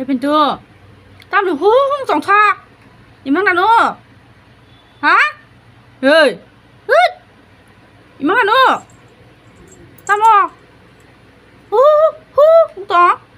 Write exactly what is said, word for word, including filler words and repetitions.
Epintu, tamni hung hung chongthak. Imang nano? Ha? Hei. Hei. Imang nano? Tamo? Hu hu hu tong.